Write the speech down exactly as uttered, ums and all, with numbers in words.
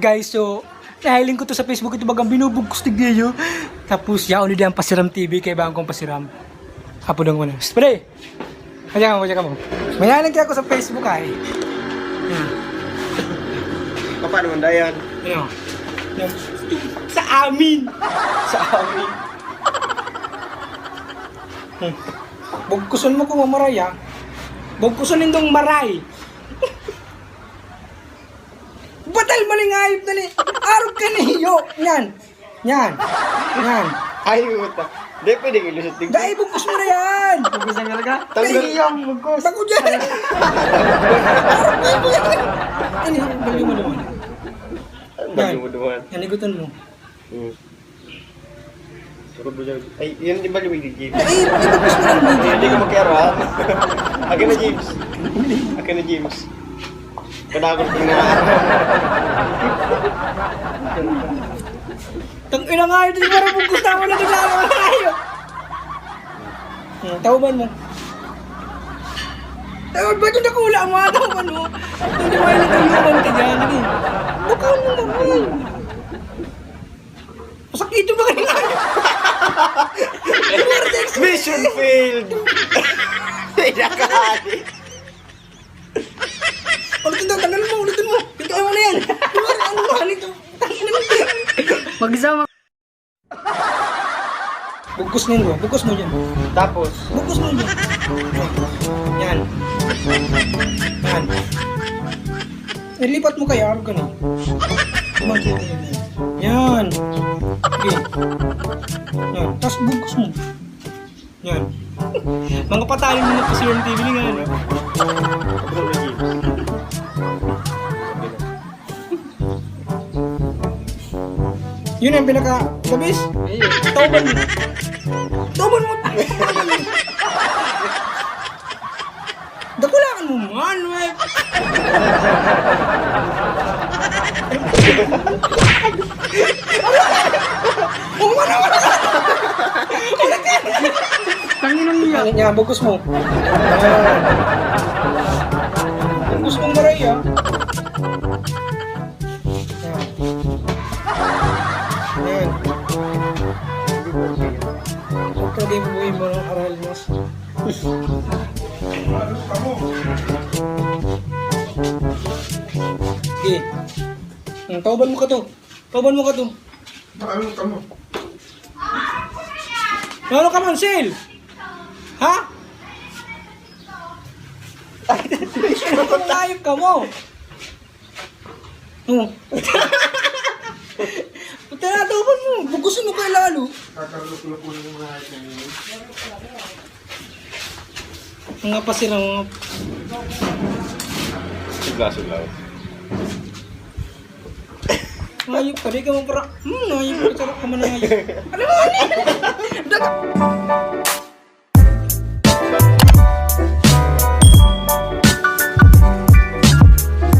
Guys, so, nahiling ko to sa Facebook, ito bagang binubugkos ni Gio. Tapos, yaon ni Diyan Pasiram T V, kaibahan kong Pasiram. Apo daw mo na. Pre! Kaya ka mo, kaya ka mo. Mayanan kaya ako sa Facebook, ay. Yan. Paano man dayan? Ano? Yan. Sa amin! Sa amin! Hmm. Bugkuson mo kung mamaray, ha? Bugkuson nindong maray! Batal malingayop na ni. Arog ka na hiyo. Yan. Yan. Yan. Ay, puta. Di pwedeng ilusot din. Dai, bugkos mo na yan. Bugkos na talaga? Tanggal. Hindi yung bugkos. Bago dyan. Arog ka mo yan. Ano yun? Baliw mo naman. Bago mo duman. Yan, igutan mo. Hmm. Surod mo dyan. Ay, yun di ba lumigigil? Dai, ibugkos mo lang dito. Hindi ko magkiyaro, ha? Akin na, James. Akin na, James. Kadakot ko na. Tang ina nga, ito yung parang bugkos na ako na ito. Tayo. Hmm, tauban mo. Tauban, ba't yung dakula mo? Tauban mo. Hindi mo yung natuluban ka dyan. Sige. Bukaw mo naman. Masakit yung mga Mission failed! Pinakahali! Ulitin daw, tanggalin mo, ulitin mo. Pintuan mo na yan. Ano ba? Ano ito? Tanggalin mo. Mag-isa, mag- Bugkos mo yun, bro. Bugkos mo yun. Tapos, Bugkos mo yun. Yan. Yan. Ilipat mo kaya, arog ka na. Yan. Sige. Yan. Tapos bugkos mo. Yan. Mga patalin mo na po si Ron T V nga, ano? Yun ang pinaka, the best. Tauban mo. Tauban mo. Dakulakan mo man, we. Huwag mo naman. Tanginang niya. Yan, yan, bugkos mo. Yan. Bugkos mong maray, ah. Yan. Yan. Pwede mo buhay mo ng aral, mas. Sige. Ang tauban mo ka to. Tauban mo ka to. Ano ka mo? Ano ka man, Sil? Ha? Layok ka mo. Oh. Puta na, tauban mo. Bugusin mo kayo lalo. Kakarlok-lok mo ng mga item. Mga pasira, mga... Sugla-sugla. Ngayop ka, di ka mo para... Hmm, ngayop ka, sarap ka man ngayop. Ano mo, ano? Dapat...